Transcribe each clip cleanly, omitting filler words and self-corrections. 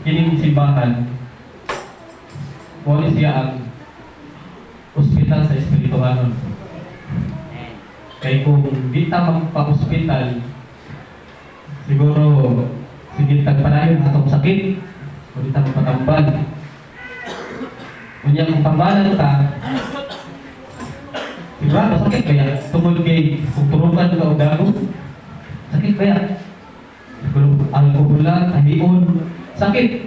Kining simbahan, mao ni siya ang ospital sa espirituhanon. Kay kung di ta magpa-ospital, siguro sige tagpadayon atong sakit o di ta magpatambal. Unya kung tambalan ta, sigurado sakit kaya tungod kay kung turukan ka og dagom, sakit kaya. Siguro alkohol lang, tahion, sakit.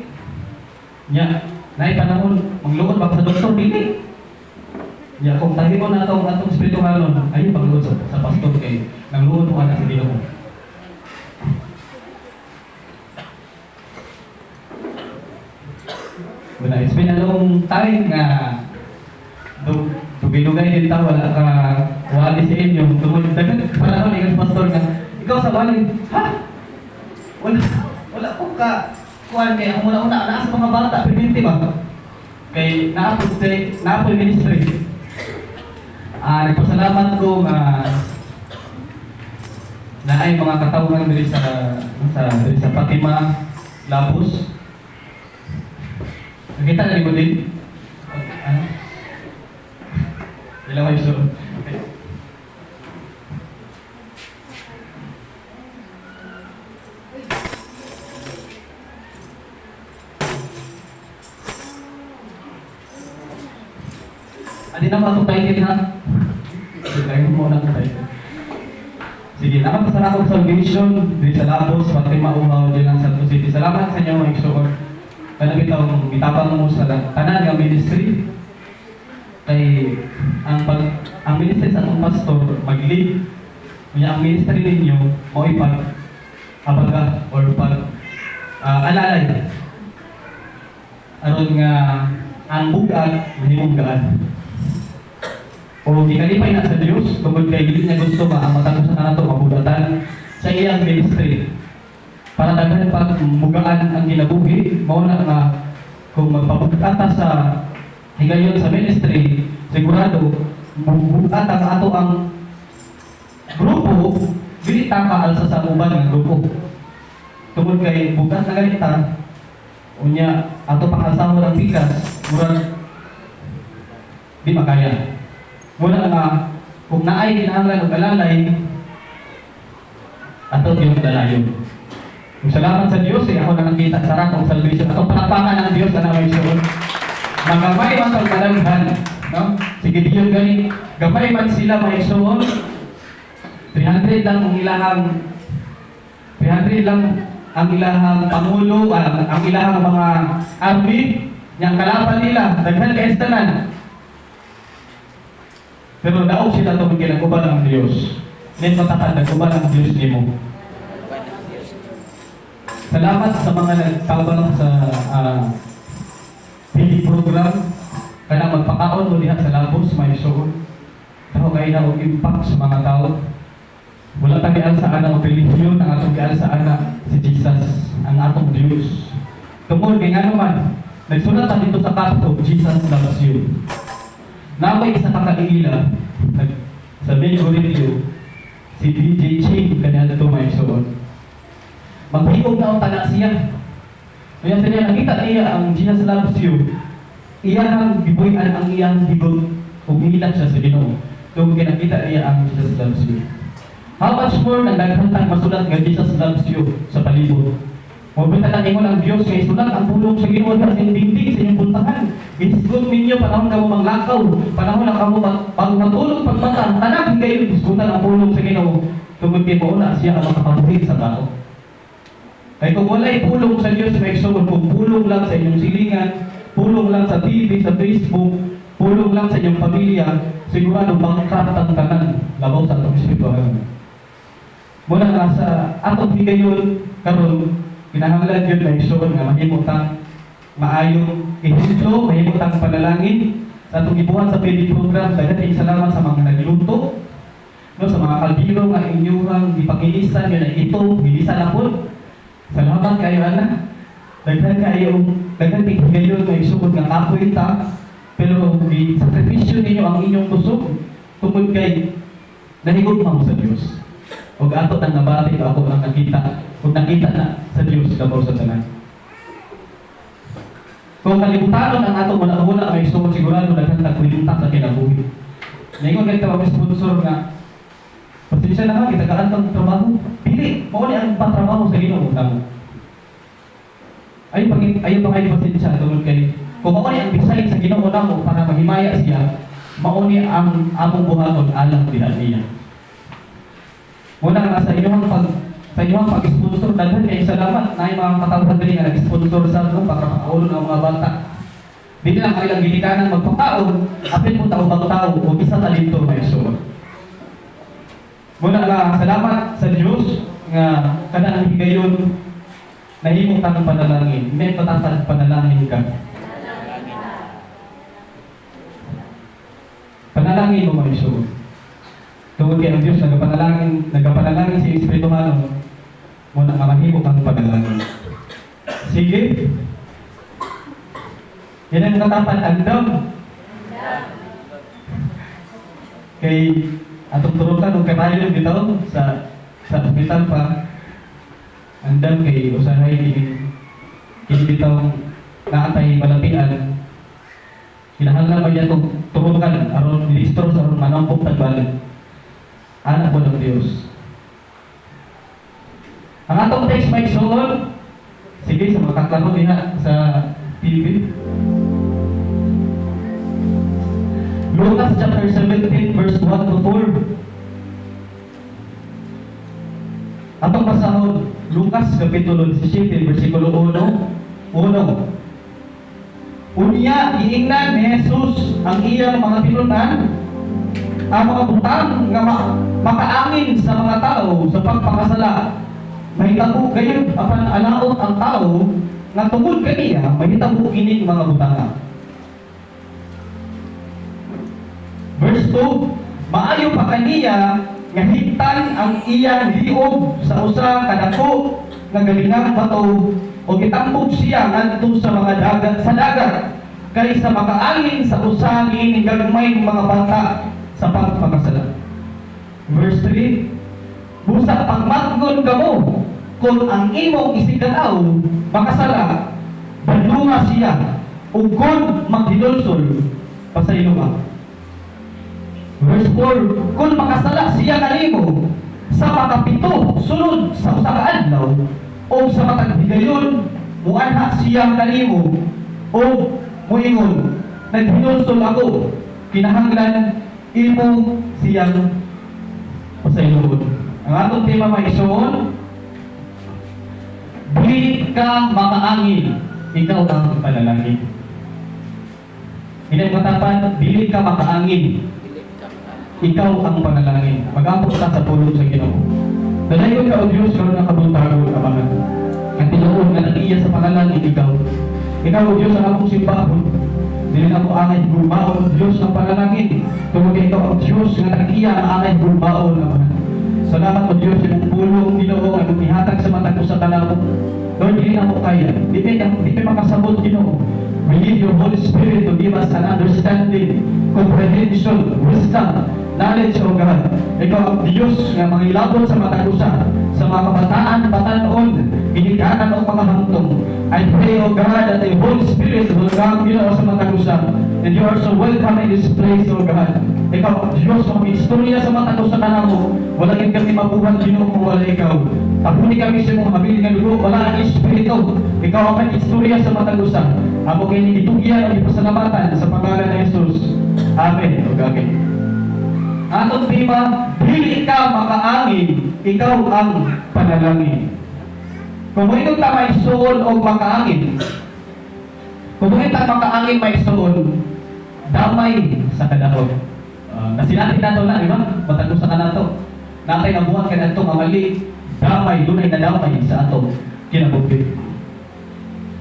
Nya, naay panahon mangluod pa sa doktor, dili. Nya kung tahion na atong atong espirituhanon, ayo pagluod sa pastor kay nangluod mo ana sa Ginoo. Wala, it's been a long time nga dugay-dugay din ta wala ka wali sa inyo. Tungod daghan panahon ingon pastor nga ikaw sa wali, ha? Wala wala ko ka kuan kay ako muna una naa sa mga bata perminti ba? Kay naa pod naa pod ministry. Ah, nagpasalamat ko nga naay mga katawhan diri sa Fatima Labus. Nakita na nimo din? Ano? Ilang kayo so? Okay. Adi na atong title ha? Sige, tayo mo na itong title. Sige, nakapasara akong salvation diri sa Labos, Fatima Uhaw, din lang Santo City. Salamat sa inyo mga igsoon. Kanang bitawng mitabang mo sa tanan nga ministry. Kay ang ministry sa atong pastor mag-lead. Unya ang ministry ninyo mao pag abaga or pag alalay. Aron nga ang bug-at mahimong gaan. O gikalipay na sa Dios tungod kay dili niya gusto nga ang matag usa kanato mabugatan sa iyang ministry. Para daghan pag mugaan ang kinabuhi, mao na nga kung magpabugat ta sa higayon sa ministry, sigurado mubugat ang ato ang grupo, dili ta kaalsa sa uban nga grupo. Tungod kay bugat na ganita, unya ato pang-alsahon ang pikas, murag di makaya. Muna nga kung naay kinahanglan og alalay, ato yung dalayon. Ug salamat sa Dios eh, ako na nakita sa rakong salvation. Atong palakpakan ang Dios ana may suod. Magamay man tag madaghan, no? Si Gideon gani, gamay man sila may suod. 300 lang ang ilahang 300 lang ang ilahang pangulo, ang ilahang mga army, yang kalaban nila, daghan kay tanan. Pero daog sila tungod kay nag-uban ang Dios. Nin matakan nag-uban ang Dios nimo. Salamat sa mga nagtabang sa PD program kanang magpakaon mo diha sa Labos may suod. Dako kay na og impact sa mga tao. Wala ta gialsa ana og relihiyon, ang atong gialsa ana si Jesus, ang atong Dios. Tungod kay ngano man, nagsulat ta dito sa cup of Jesus loves you. Nakoy isa ka kaila nag sa Main Radio si DJ Ching kanya to may suod. Maghiog na ang tana siya. Kaya sa niya nakita niya ang Jesus loves you. Iyang gibuy-an ang iyang higot ug gihilat siya sa Ginoo. Tungod kay nakita niya ang Jesus loves you. How much more nang daghan tang masulat nga Jesus loves you sa palibot. Mo bitaw lang ingon ang Dios nga isulat ang pulong sa Ginoo sa inyong dingding sa inyong puntahan. Hisgot ninyo panahon kamo manglakaw, panahon na kamo pag matulog pagmata, tanan higayon hisgutan ang pulong sa Ginoo tungod kay mao na siya ang makakabuhi sa tao. Kay kung walay pulong sa Dios may igsoon, kung pulong lang sa inyong silingan, pulong lang sa TV, sa Facebook, pulong lang sa inyong pamilya, sigurado bankrupt ang tanan labaw sa atong espiritual. Muna nga sa atong higayon karon kinahanglan gyud may igsoon nga mahimo tang maayong ehemplo, mahimo tang panalangin sa atong gibuhat sa PD program. Daghan salamat sa mga nagluto, no, sa mga kaldero nga inyong gipangilisan yun ay ito, gilisan na po. Salamat kayo ana. Daghan kayo, daghan kay higayon nga igsoon nga kapoy ta, pero gi-sakripisyo ninyo ang inyong kusog tungod kay nahigugma mo sa Dios. Ug ato nang nabati ako nang nakita, ug nakita na sa Dios labaw sa tanan. Kung kalibutanon ang atong huna-huna, mga igsoon, sigurado daghan tag kwenta sa kinabuhi. Ningon ganito ang sponsor nga, "Pasensya na ha, gitagaan kang trabaho." Dili, mao ni ang patrabaho sa Ginoo namo. Ay pag ayo pa kayo pasensya tungod kay kung mao ni ang design sa Ginoo namo para mahimaya siya, mao ni ang among buhaton alang diha niya. Muna nga sa inyong pag-sponsor, daghan kay salamat na mga katawhan diri nga nag-sponsor sa no para makaulon ang mga bata. Dili lang kanilang ginikanan magpakaon, apil po tao bang tao o isa ta dito, mga igsoon. Muna nga salamat sa Dios nga kanang higayon nahimo tang panalangin. May patatag, panalangin ka. Panalangin mo, mga igsoon. Tungod kay ang Diyos nagapanalangin, nagapanalangin si Espiritu Hanon, muna nga mahimo kang panalangin. Sige. Yan ang katapan, andam. Kay atong turukan og katayon bitaw sa ospital pa. Andam kay usahay kini kini bitaw naatay balatian, kinahanglan man atong turukan aron listros, aron manampok tag balik. Anak ko ng Dios. Ang atong text, mga igsoon, sige, sa mga kaklaro diha sa TV. Lucas chapter 17 verse 1 to 4. Atong basahon Lucas kapitulo 17 versikulo 1. 1. Unya giingnan ni Jesus ang iyang mga tinunan ang mga butang nga makaangin sa mga tao sa pagpakasala mahitabo gayud, apan alaot ang tao nga tungod kaniya mahitabo kining mga butanga. Verse 2, maayo pa kaniya nga higtan ang iyang liog sa usa ka dako nga galingang bato o gitambok siya ngadto sa mga dagat sa dagat kaysa makaangin sa usa niining gagmay mga bata sa pagpakasala. Verse 3, busa pagmatngon kamo kung ang imong isigkatawo makasala, bandunga siya, ug kung maghinulsol, pasaylo ka. Verse 4, kung makasala siya kanimo sa makapito sunod sa usa ka adlaw o sa matag higayon muanha siya kanimo o muingon, "Naghinulsol ako," kinahanglan imo siyang pasayloon. Ang atong tema, mga igsoon, dili ka makaangin, ikaw ang panalangin. Hindi matapan, dili ka makaangin, ikaw ang panalangin. Mag-ampo ta sa pulong sa Ginoo. Dalayon ka o Diyos karon nga kabuntagon, Amahan. Ang tinuod nga nag-iya sa panalangin ikaw. Ikaw o Diyos ang among simbahon. Dili na mo angay gugmaon, Diyos, ang panalangin. Tungod kay ikaw ang Diyos nga nag-iya nga angay gugmaon, Amahan. Salamat o Diyos imong pulong, Ginoo, nga gihatag sa matag usa kanamo. Lord, dili na mo kaya. Di makasabot, Ginoo. We need your Holy Spirit to give us an understanding, comprehension, wisdom, knowledge, O God. Ikaw ang Diyos nga mangilabot sa matag usa sa mga kabataan, batanon, ginikanan o mga hangtong. I pray, O God, that the Holy Spirit will come, Ginoo, sa matag usa. And you are so welcome in this place, O God. Ikaw ang Diyos nga istorya sa matag usa kanamo. Wala gid kami mabuhat, Ginoo, kung wala ikaw. Tabuni kami sa imong habilin nga dugo, wala ang Espiritu. Ikaw ang istorya sa matag usa. Amo kini gitugyan ug gipasalamatan sa pangalan ni Jesus. Amen. Ug amen. Atong tema, dili ka makaangin, ikaw ang panalangin. Kung moingon ta, mga igsoon, og makaangin, kung moingon ta makaangin, mga igsoon, damay sa kadahom. Nasinati nato na, di ba? Matag usa kanato. Natay nabuhat kay nga mali, damay, dunay nadamay sa ato kinabuhi.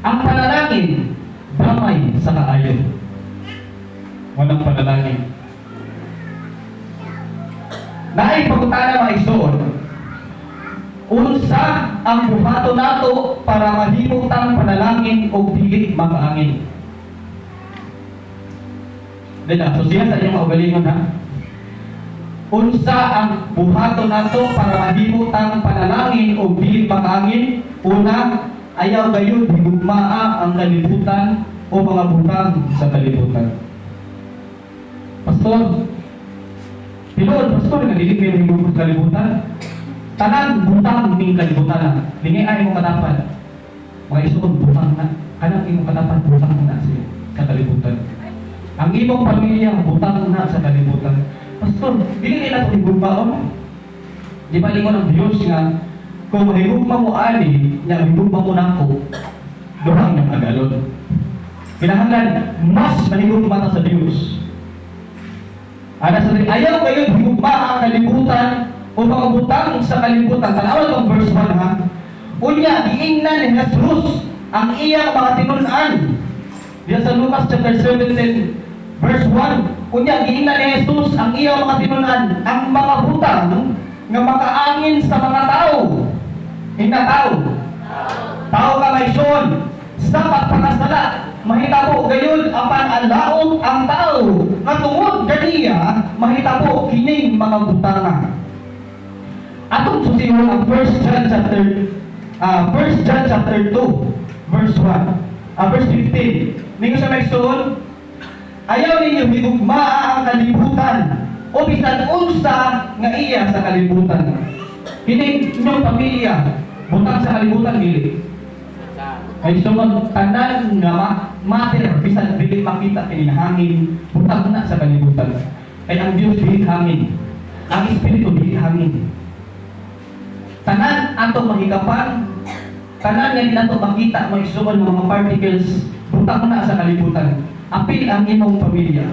Ang panalangin, damay sa kaayo. Walang panalangin. Naay pangutana, mga igsoon. Unsa ang buhaton nato para mahimo tang panalangin og dili makaangin? Dili, so siya sa inyong kaugalingon ha. Unsa ang buhaton nato para mahimo tang panalangin og dili makaangin? Una, ayaw gayud higugmaa ang kalibutan o mga butang sa kalibutan. Pastor, tinuod, pastor, nga dili may mahigugma sa kalibutan. Tanan butang ning kalibutan na. Lingay ay imong katapan. Mga isuon, butang na. Kanang imong katapan, butang na siya sa kalibutan. Ang imong pamilya, butang na sa kalibutan. Pastor, dili kay nato higugmaon. Di ba lingon ang Diyos nga kung mahigugma mo ani, nya mahigugma mo nako, duha ang inyong agalon. Kinahanglan mas mahigugma ta sa Diyos. Ana sa ayaw kayo higugma ang kalibutan o mga butang sa kalibutan. Tanawa tong verse 1 ha. Unya giingnan ni Jesus ang iyang mga tinun-an. Diyan sa Lucas chapter 17 verse 1, unya giingnan ni Jesus ang iyang mga tinun-an ang mga butang nga makaangin sa mga tao. Ingna tao. Tao ka, may son sa pagpakasala mahitabo gayud, apan alaot ang tao nga tungod kaniya mahitabo kining mga butanga. Atong susihon ang 1 John chapter 2 verse 1, verse 15. Ningon sa may suon, ayaw ninyo higugmaa ang kalibutan o bisan unsa nga iya sa kalibutan. Kini inyong pamilya, butang sa kalibutan, dili? Kay sumod tanan nga matter bisan dili makita kini hangin, butang na sa kalibutan. Kay ang Dios dili hangin. Ang Espiritu dili hangin. Tanan atong mahikapan, tanan nga di nato makita, mga igsuon, ng mga particles, butang na sa kalibutan. Apil ang imong pamilya.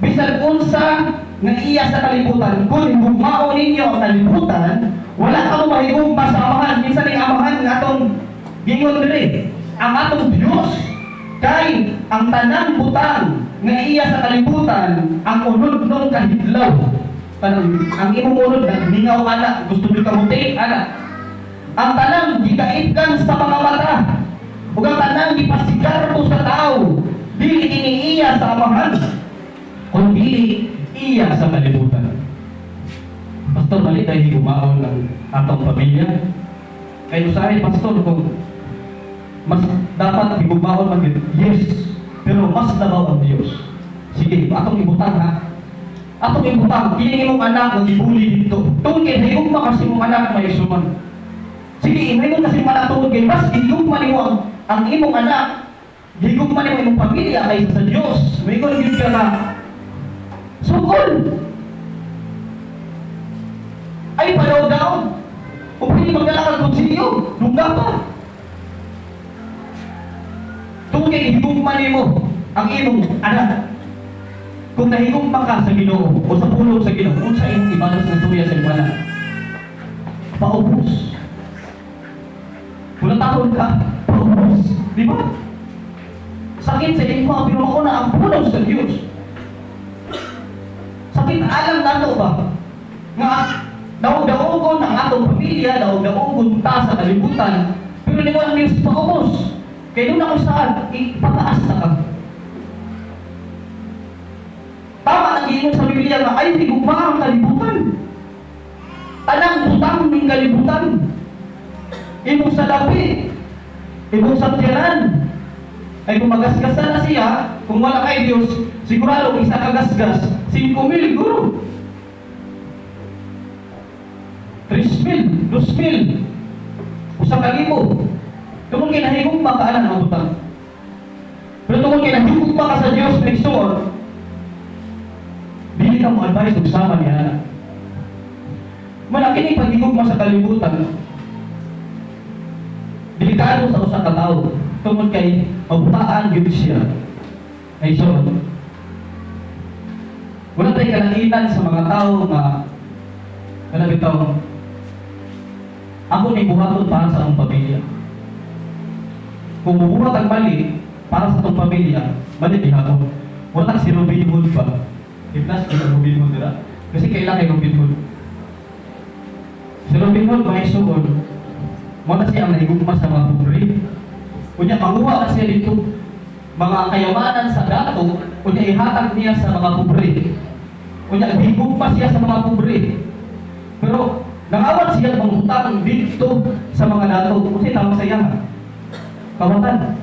Bisan unsa nga iya sa kalibutan, kung higugmaon ninyo ang kalibutan, wala ka mo mahigugma sa Amahan. Minsan ning Amahan nga atong gingon diri, ang atong Dios. Kay ang tanang butang nga iya sa kalibutan, ang unod nung kahidlaw. Kanang ang imong unod nagmingaw ana, gusto nyo kamuti ana. Ang tanang gikaitgan sa mga mata, ug ang tanang gipasigarbo sa tao, dili ini iya sa Amahan, kundi iya sa kalibutan. Pastor, mali tayo higugmaon ng atong pamilya. Kay usahay, pastor, kung mas dapat higugmaon man gyud. Yes, pero mas labaw ang Dios. Sige, atong ibutang ha. Atong ibutang, kini imong anak nga gibuli dito. Tungod kay higugma kasi imong anak, may suman. Sige, ingon kasi imong anak tungod kay mas gihigugma nimo ang imong anak. Gihigugma nimo imong pamilya kaysa sa Dios. Moingon gyud ka nga sugol. Ay padaw-daw. Kung pwede magdala kang kutsilyo, lungga pa. Tungod kay gihigugma nimo ang imong anak. Kung nahigugma ka sa Ginoo o sa pulong sa Ginoo, unsa imong ibalos nga tuya sa imong anak? Paubos. Kung natakon ka, paubos. Di ba? Sakit sa imo, pero mauna ang pulong sa Dios. Sakit alam nato ba? Nga daog-daogon ang atong pamilya, daog-daogon ta sa kalibutan, pero nimo ang Diyos, paubos. Kay doon ako saan, ipataas na ka. Tama ang giingon sa Biblia nga ay higugma ang kalibutan. Tanang butang ning kalibutan. Imong salapi, imong sakyanan. Ay kung magasgasan na siya, kung wala kay Diyos, sigurado isa ka gasgas, 5 mil guro. 3 mil, 2 mil, 1,000. Tungod kay nahigugma ka ana ang butang. Pero tungod kay nahigugma ka sa Dios, igsoon, dili ka mo advice og sama niya ana. Malaki ni paghigugma sa kalibutan. Delikado sa usa ka tawo tungod kay mabutaan gyud siya. Ay so, wala tay kalangitan sa mga tao nga kana bitaw, ako ni buhaton para sa akong pamilya. Kung mubuhat ang mali para sa atong pamilya, mali gihapon. Wala si Robin Hood ba? I-plus ko Robin Hood dira. Kasi kailan kay Robin Hood? Si Robin Hood may suod. Mo na siya ang nahigugma sa mga pobre. Unya manguha na siya dito mga kayamanan sa dato, unya ihatag niya sa mga pobre. Unya higugma siya sa mga pobre. Pero nangawat siya mangutang dito sa mga dato. Kasi tawag sa iya nga kawatan.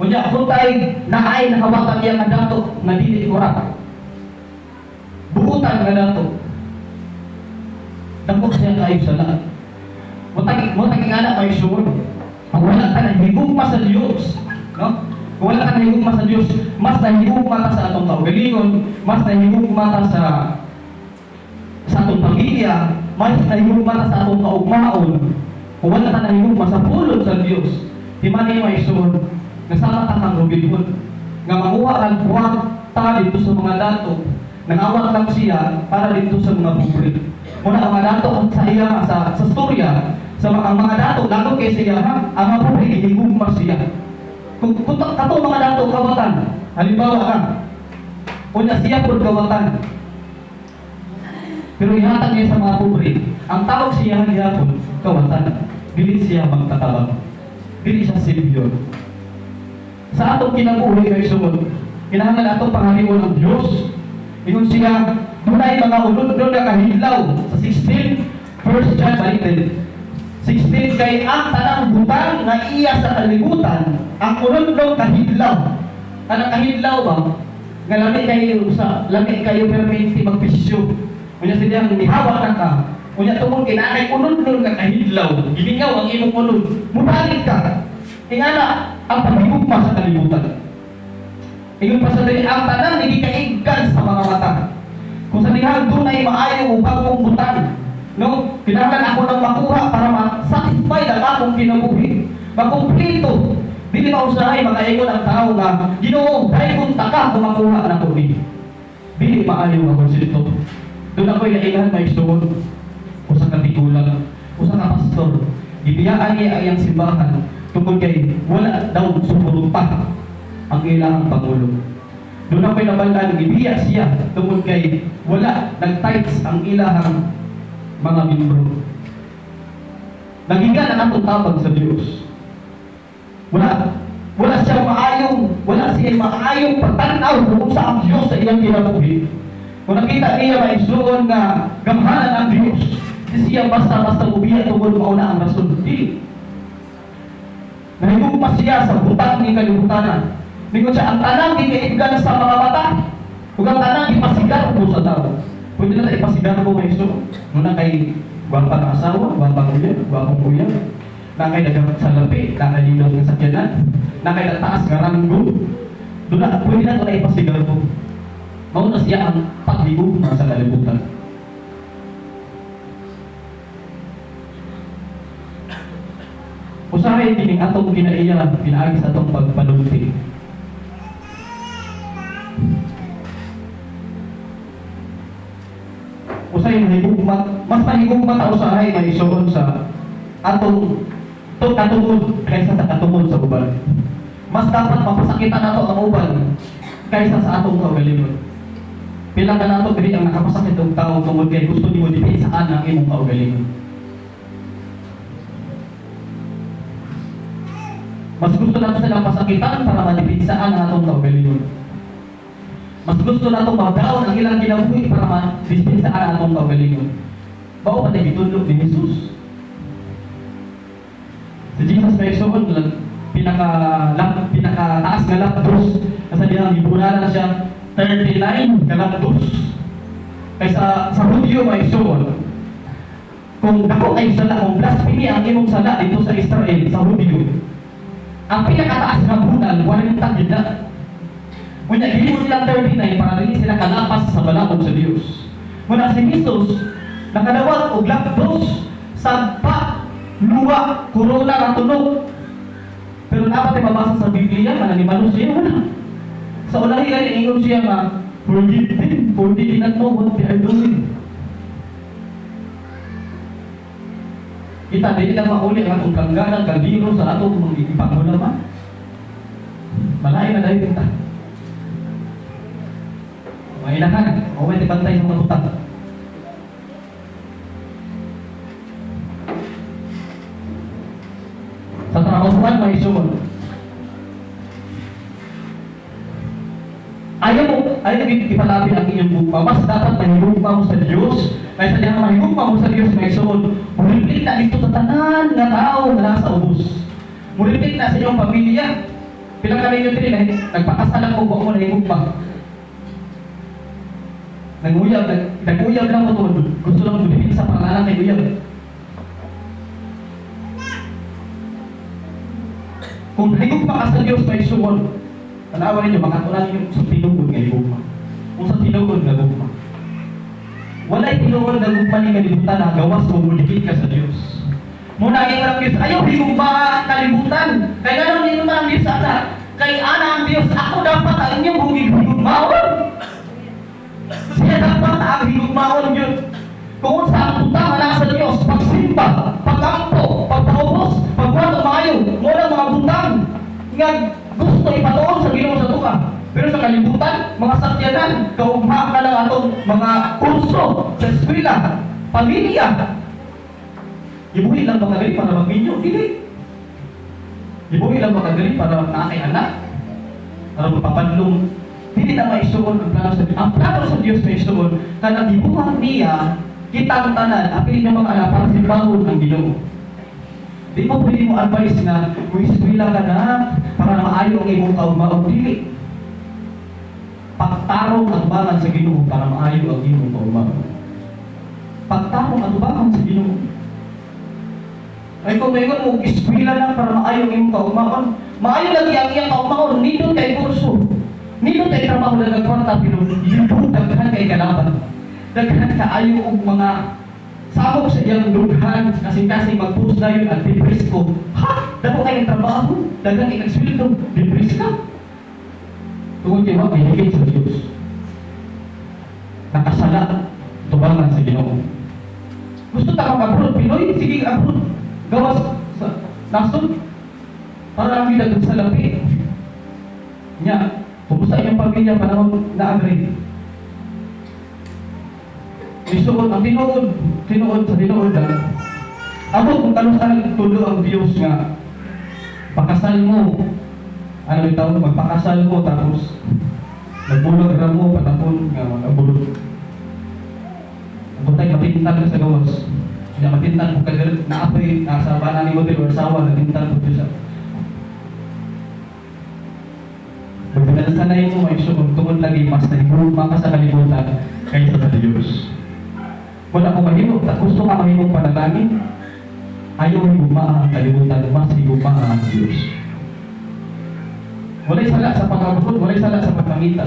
Unya kung tay naay nakawatan niya nga dato nga dili corrupt. Buutan nga dato. Dako siya kayo sala. Mutag nga na may sure. Ang wala ka nahigugma sa Dios, no? Kung wala ka nahigugma sa Dios, mas nahigugma ta sa atong kaugalingon, mas nahigugma ta sa atong pamilya, mas nahigugma ta sa atong kaugmaon. Kung wala ka nahigugma sa pulong sa Dios, di man ni maisuod, nasama ta kang Robin Hood, nga manguha ang kwarta dito sa mga dato, nangawat lang siya para dito sa mga pobre. Muna ang mga dato sa iya sa storya, sa mga, ang mga dato lagot kay siya ha, ang mga pobre gihigugma siya. Kung kato mga dato kawatan, halimbawa ka, unya siya pud kawatan. Pero ihatag niya sa mga pobre, ang tawag siya gihapon, kawatan. Dili siya magtatabang. Dili siya savior. Sa atong kinabuhi kay sumod, kinahanglan atong pangarion ang Dios. Ingon siya, dunay mga ulundon nga kahidlaw sa 16, 1 John baliktad. 16 kay ang tanang butang nga iya sa kalibutan, ang ulundong kahidlaw. Kanang kahidlaw ba? Nga lami kayo sa lami kayo permanente magpisyo. Unya siya mihawa na ka. Unya tungod kay naa kay unod nga kahidlaw, gilingaw ang imong unod, mubalik ka. Ingana ang paghigugma sa kalibutan. Ingon pa sa diri ang tanan nagikaiggan sa mga mata. Kung sa dihang dunay maayo o bagong butang, no? Kinahanglan ako nang makuha para ma-satisfy ang akong kinabuhi. Makumpleto. Dili ba usahay makaingon ang tao nga Ginoo, dahil taka kung makuha na ko ni. Dili maayo nga konsepto. Doon ako'y nailahan may suod. Usa ka tigulang, usa ka pastor. Gibiyaan niya ang iyang simbahan tungkol kay wala daw suporta ang ilang pangulo. Doon ako'y nabalaan, gibiya siya tungkol kay wala nag-tithes ang ilahang mga membro. Nagigan ang atong tabang sa Dios. Wala siya maayong pagtanaw kung sa ang Dios sa iyang kinabuhi. Kung nakita niya maisuon nga gamhanan ang Dios, di siya basta-basta mubiya tungkol mauna ang rason. Di. Nahigugma siya sa butang ni kalibutanan. Ningon siya, ang tanang gikaiggan sa mga mata, ug ang tanang ipasigarbo sa tao. Pwede na tayo ipasigarbo may isuon. Muna kay gwapa ng asawa, gwapa ng uyab, gwapong uyab, na kay dagang salapi, na kay linaw ng sakyanan, na kay nataas nga ranggo. Doon na, pwede na ito na ipasigarbo. Mao na siya ang paghigugma sa kalibutan. Usahay kining atong kinaiya pinaagi sa atong pagpanulti. Usahay mahigugma, mas mahigugma ta usahay maisuon sa atong katungod kaysa sa katungod sa uban. Mas dapat mapasakitan nato ang uban kaysa sa atong kaugalingon. Pila ka nato diri ang nakapasakit og tao tungod kay gusto nimo dipensaan ang imong kaugalingon. Mas gusto nato silang pasakitan para madipensaan ang atong kaugalingon. Mas gusto nato magdaon ang ilang kinabuhi para madispensaan ang atong kaugalingon. Bao pa tayo gitudlo ni Jesus. Si Jesus may suod pinakataas nga lapdos kasi diyang gibunalan siya 39 ka lapdos. Kaysa sa Hudyo may suod. Kung dako kay sala, kung blasphemy ang imong sala dito sa Israel, sa Hudyo, ang pinakataas nga bunal, 40 gid na. Unya gihimo nila 39 para dili sila kalapas sa balaod sa Dios. Muna si Jesus nakadawat og lapdos, sampa, luwa, corona nga tunog. Pero dapat ay mabasa sa Biblia nga nanimalo siya, wala. Sa ulahi gani ingon siya nga forgive them, for they did not know what they are doing. Kita dili lang mauli ang atong kangganan, kaldero sa atong mga ipangulaman. Malayo na dahil kita. Mainahan, o may bantay sa mga butang. Sa trabahuan, may sumod. Ayaw mo, ayaw mo ipalabi ang inyong gugma. Mas dapat mahigugma mo sa Diyos. Kaysa diyan mahigugma mo sa Diyos, may sumod. Muripit na dito sa tanan nga tao na nasa ubos. Muripit na sa inyong pamilya. Pila ka ninyo diri nagpakasal lang mo, wa mo nahigugma. Nanguyab, naguyab lang mo to. Gusto lang mo dili sa pangalan kay uyab. Kung nahigugma ka sa Dios, may suon. Tanawa ninyo, makatunan ninyo sa tinuod nga higugma. Kung sa tinuod nga gugma. Walay tinuod nga gugma ni kalibutan na gawas mo muligid ka sa Dios. Muna ang ang Diyos, ayaw higugma ang kalibutan. Kay ngano ninyo man ang Diyos ana? Kay ana ang Diyos, ako dapat ang inyong higugmaon. Siya dapat ang higugmaon yun. Kung sa ang butang na sa Diyos, pagsimba, pagampo, pagpaubos, pagbuhat og maayo, mo na mga butang nga gusto ipatuon sa Ginoo sa tuka. Pero sa kalibutan, mga sakyanan, kaugma ka lang atong mga kurso sa eskwela, pamilya. Ibuhi lang ba ka diri para magminyo? Dili. Ibuhi lang ba ka diri para naa kay anak? Para magpapadlong. Dili na maisuon ang plano sa Diyos. Ang plano sa Diyos maisuon, kanang gibuhat niya, kitang tanan, apil niyo mga anak para simbahon ang Ginoo. Di mo pwede mo advice na mo-eskwela ka na para maayo ang imong kaugmaon. Dili. Pagtarong ang bangan sa Ginoo para maayo ang imong kaugmaon. Pagtarong ang bangan sa Ginoo. Ay kung maingon mo eskwela lang para maayo ang imong kaugmaon, maayo lagi ang iyang kaugmaon, nindot kay kurso. Nindot kay trabaho lang kwarta, pero yun daghan kay kalaban. Daghan kaayo og mga samok sa iyang dughan, kasing-kasing mag-post na yun at depress ko. Ha? Dako kay trabaho, daghan kay sweldo, depress ka. Tungod kay wa mahigit sa Diyos. Nakasala, tubangan sa Ginoo. Gusto ta ka abroad, Pinoy, sige abroad. Gawas sa nasod para lang kita sa lapi. Nya, kumusta inyong pamilya panahon na agree? Isuod ang tinuod, tinuod sa tinuod lang. Ako kung kanus-a nagtulo ang Diyos nga pakasal mo. Ano bitaw, magpakasal mo tapos nagbulag ra mo panahon nga mag-abroad. Ang butay matintal ka sa gawas. Nya matintal ko ka naapoy nasa bana ni mo or asawa natintal ko siya. Magpinalsanay mo may suod tungod lagi mas nahigugma ka sa kalibutan kaysa sa Diyos. Wala ko mahimo, gusto ka mahimong panalangin. Ayaw higugma ang kalibutan, mas higugma ang Diyos. Walay sala sa pag-abroad, walay sala sa pagpangita,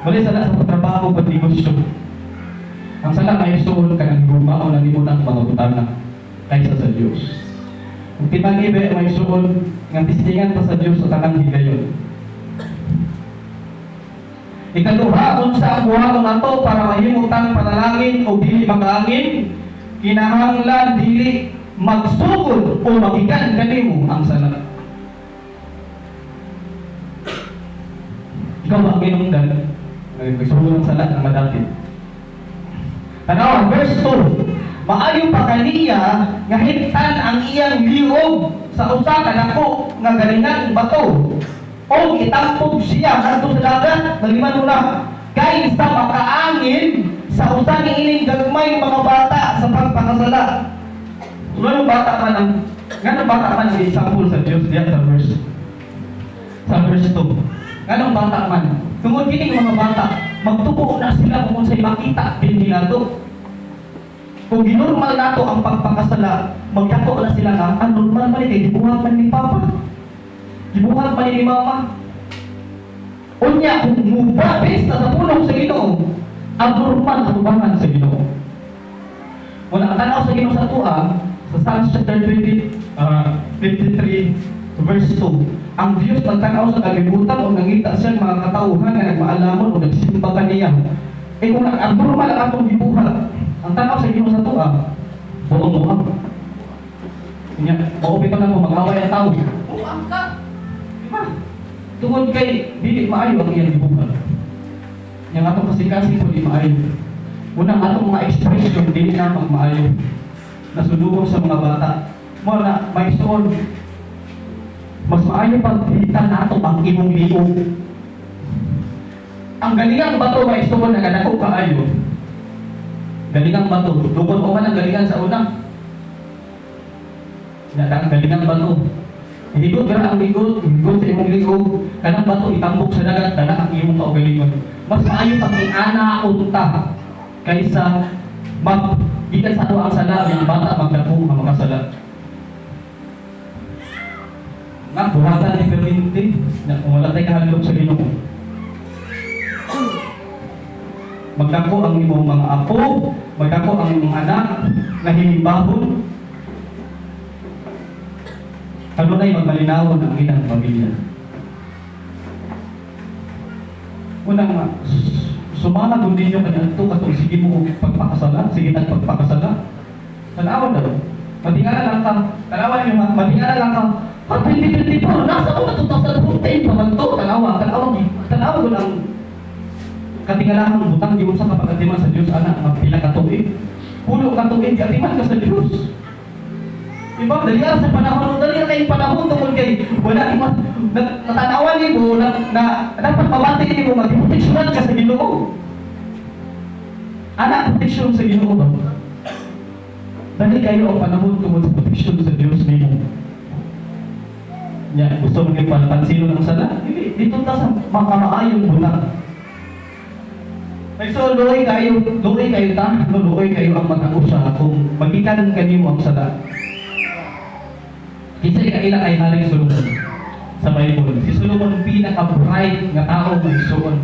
walay sala sa pagtrabaho, pagnegosyo. Ang sala ay suod ka ng higugmaon ang imo ng mga butana kaysa sa Diyos. Kung tinangi ba may suod nga tistingan ta sa Diyos sa tanang higayon. Ikaduha, unsa ang buhaton nato para mahimo tang panalangin o dili makaangin, kinahanglan dili magsugod o magikan kanimo ang sala. Ikaw ba ang ginungdan? Nagsugod ang sala ng madapit. Tanawa, verse 2. Maayo pa kaniya nga higtan ang iyang liog sa usa ka dako nga galingang bato o itampog siya ngadto sa dagat naliman na kaysa makaangin sa usa niining gagmay mga bata sa pagpakasala. Nganong bata man ang example sa Dios diya sa verse 2? Nganong bata man? Tungod kini mga bata, magtubo na sila kung unsay makita dinhi nato. Kung ginormal nato ang pagpakasala, magdako na sila nga, ang normal man ni kay gibuhat man ni Papa. Gibuhat man ni Mama. Unya, kung mubabis na sa pulong sa Ginoo, abnormal ang tubangan sa Ginoo. Wala ang tanaw sa Ginoo sa atoa, sa Psalms chapter 20, 53, verse 2. Ang Diyos nagtanaw sa kalibutan o nangita siya mga katauhan nga nagmaalamon o nagsimba kaniya. Eh kung nag-abnormal ang atong gibuhat, ang tanaw sa Ginoo sa atoa, buong muang. Nya, mao bitaw na mo mag-away ang tao. Buang ka. Di ba? Tungod kay dili maayo ang iyang gibuhat. Yang atong kasing-kasing ko di maayo. Unang atong mga expression dili na maayo. Nasulubong sa mga bata. Mo na may suod. Mas maayo pag hitan nato ang imong liog. Ang galingang bato may suod na kadako kaayo. Galingang bato, dukot o man ang galingan sa una. Nya ang galingang bato. Higot gara ang ligot, higot sa imong liog, kanang bato itambok sa dagat, dala ang imong kaugalingon. Mas maayo pag iana unta kaysa mag gikan sa ato ang sala, ang bata magdako nga makasala. Nga buhatan ni perminti na kung wala tay kahadlok sa Ginoo. Magdako ang imong mga apo, magdako ang imong anak nga hilimbahon. Kanunay magmalinawon ang ilang pamilya. Unang nga, sumama kung ninyo kanya ito katong sige mo og pagpakasala, sige tag pagpakasala. Tanawa daw. Matingala lang ka. Tanawa ninyo ha, matingala lang ka. Ha, 2024, nasa ko na 2014 pa man to. Tanawa, tanawa, tanawa ko lang katingalahang butang di mo sa kapagatiman sa Diyos, anak, magpila ka tuig. Pulo ka tuig, atiman ka sa Diyos. Diba? Dali sa panahon, dali ra kayong panahon tungkol kay wala mo natanawan nimo na, na dapat mabati nimo mag-proteksyonan ka sa Ginoo. Anak, proteksyon sa Ginoo ba? Dali kayo ang panahon tungkol sa proteksyon sa Dios nimo. Nya, gusto mo yung pansino ng sala? Dili, dito ta sa makamaayong butang. Ay, so, luoy kayo ta, no, luoy kayo ang mag-usa kung magikan kanimo ang sala. Kinsa kaila kay Haring Solomon sa Bible? Si Solomon, pinaka-bright nga tao, mga igsoon,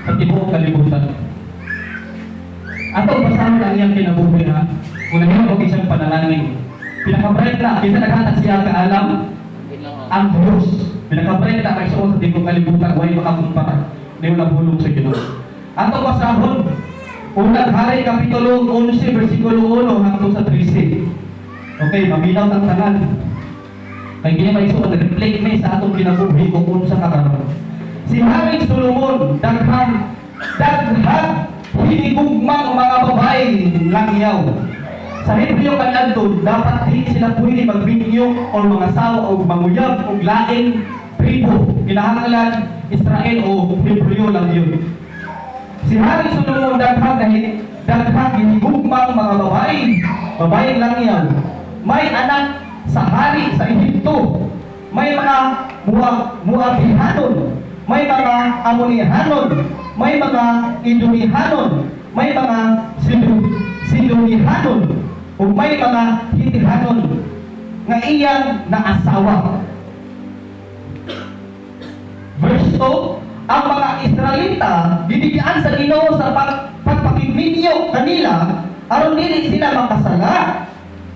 sa tibuok kalibutan. Atong basahon ang iyang kinabuhi ha. Kung nahimo og isang panalangin. Pinaka-bright na, kinsa naghatag siya kaalam? Ang Diyos. Pinaka-bright na, mga igsoon, sa tibuok kalibutan, way makakumpara. Di mo nabulong sa Ginoo. Atong basahon, Unang Hari Kapitulo 11 versikulo 1 hangtod sa 13. Okay, maminaw tang tanan. Kay gini, mga igsoon, nag-reflect mi sa atong kinabuhi kung unsa ka karon. Si Haring Solomon daghang daghang hinigugmang mga babae langyaw. Sa Hebreo kaniadto, dapat di sila pwede magbinyo o mga asawa o manguyab og laing tribo. Kinahanglan Israel o Hebreo lang yun. Si Haring Solomon daghang dahil daghang hinigugmang mga babae, babae langyaw. May anak sa hari sa Ehipto. May mga Moabihanon, may mga Amonihanon, may mga Idumihanon, may mga Sidonihanon, ug may mga Hitihanon nga iyang naasawa. Verse 2, ang mga Israelita bibigyan sa Ginoo sa pagpakigminyo kanila aron dili sila makasala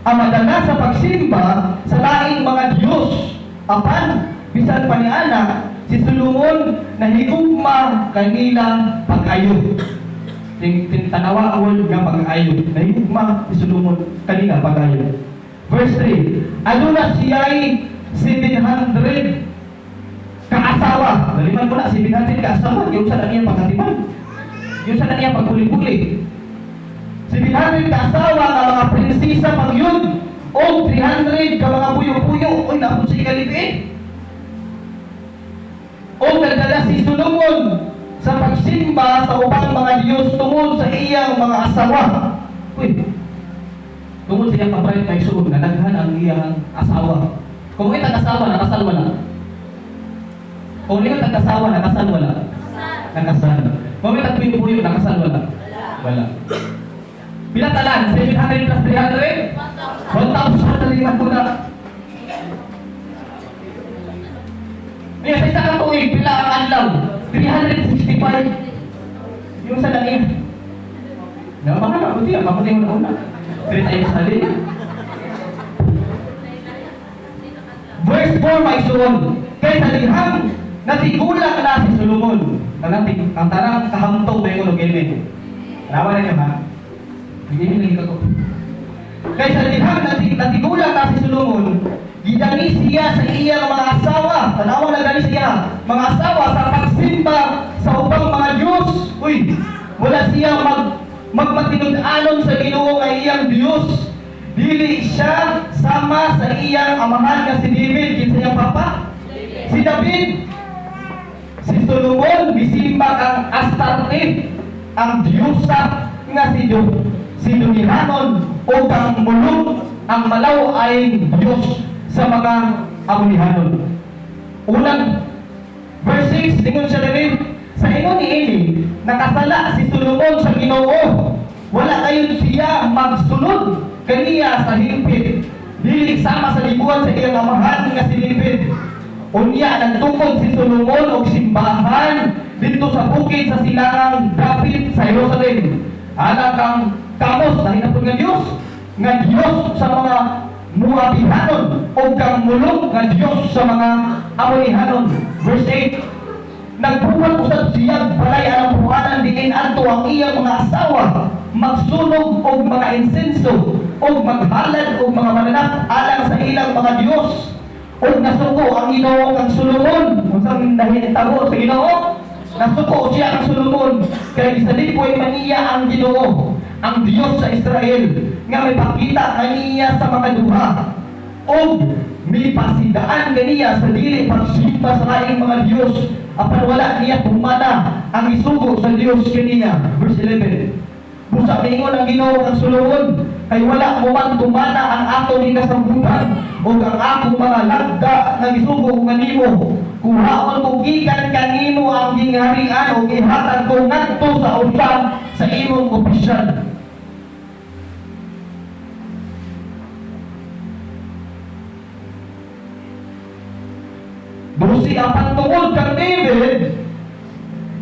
ang madala sa pagsimba sa laing mga Diyos. Apan bisan pa niana, si Solomon nahigugma kanila pag-ayo. Ting ting tanawa ang word nga pag-ayo. Nahigugma si Solomon kanila pag-ayo. Verse 3, aduna siya'y 700 kaasawa. Naliman ko na, 700 kaasawa. Yung sa na niya pagkatiman. Yung sa na niya pagpuli-puli. 700 kaasawa nga mga prinsesa pangyud o 300 ka mga puyo-puyo. Uy, napon siya kalibi. O nagdala si Solomon sa pagsimba sa ubang mga Diyos tungod sa iyang mga asawa. Uy, tungod sa iyang ka-bright, mga igsoon, na daghan ang iyang asawa. Kung itag asawa, nakasal wala? Kung itag asawa, nakasal wala? Nakasal. Kung itag puyo-puyo, nakasal wala? Wala. Pila talan? 700 plus 300? 1,000 na liman ko na. Kaya sa isa ka tuig, pila ang adlaw? 365. Yung sa langit. Na, baka na, buti, mabuti mo na una. 3 times a day. Verse 4, mga igsoon. Kay sa dihang natigulang na si Solomon. Ang tarang kahamtong ba yung amen. Tanawa na niyo ha. Hindi lagi ko. Kay sa dihang natigulang na si Solomon, gidani siya sa iyang mga asawa. Tanawa na gani siya. Mga asawa sa pagsimba sa ubang mga Diyos. Uy, wala siya magmatinud-anon sa Ginoo nga iyang Diyos. Dili siya sama sa iyang amahan nga si David. Kinsa iyang papa? Si David. Si Solomon misimba kang Astarte, ang diyosa nga si Dunihanon o kang Molok, ang malaw ay Diyos sa mga Amonihanon. Unang verse 6, ingon siya diri, sa ingon niini, nakasala si Solomon sa Ginoo. Wala kayon siya magsunod kaniya sa hingpit. Dili sama sa gibuhat sa iyang amahan nga si David. Unya nagtukod si Solomon og simbahan didto sa bukid sa silangang dapit sa Jerusalem. Alang kang Kamos, lahi na pud nga Dios sa mga Moabihanon o kang Molok nga Dios sa mga Amonihanon. Verse 8. Nagbuhat usab siya balay alang puhanan diin adto ang iyang mga asawa magsunog og mga insenso og maghalad og mga mananap alang sa ilang mga Dios. Og nasuko ang Ginoo kang Solomon. Unsang nahitabo sa Ginoo? Nasuko siya kang Solomon kay gisalipay man niya ang Ginoo, ang Dios sa Israel, nga may pakita kaniya sa mga duha og mipasidaan kaniya sa dili pagsimba sa laing mga Dios, apan wala niya tumana ang isugo sa Dios kaniya. Verse 11. Busa miingon ang Ginoo kang Solomon, kay wala mo man tumana ang ato ginasambutan ug ang akong mga lagda nga gisugo ko kanimo, kuhaon ko gikan kanimo ang gingharian ug ihatag ko ngadto sa usa sa imong opisyal. Dusi, apan tungod kang David